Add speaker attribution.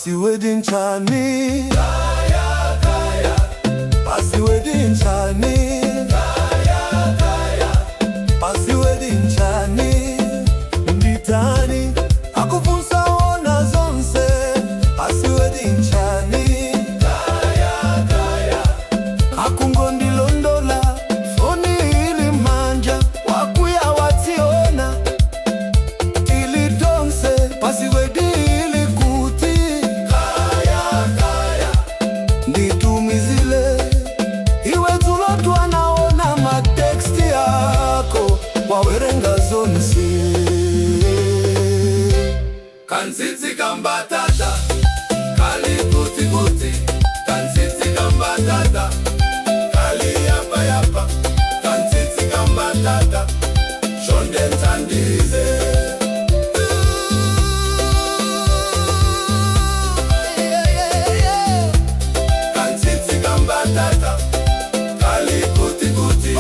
Speaker 1: Password n'chani? Password n'chani? Password n'chani? Nditani? Akufunsa ona zonse. Password n'chani? Akungondilondola, foni ili m'manja, wakwiya wationa tili tonse. Password ili kuti? Nditumizile iwe. Dzulo anaona ma text yako, wawerenga zonse.
Speaker 2: Kantsitsi kambatata kali kuti kuti, kantsitsi kambatata kali yapa yapa, kantsitsi kambatata, chonde thandize. Kantsitsi kambatata kali kuti kuti.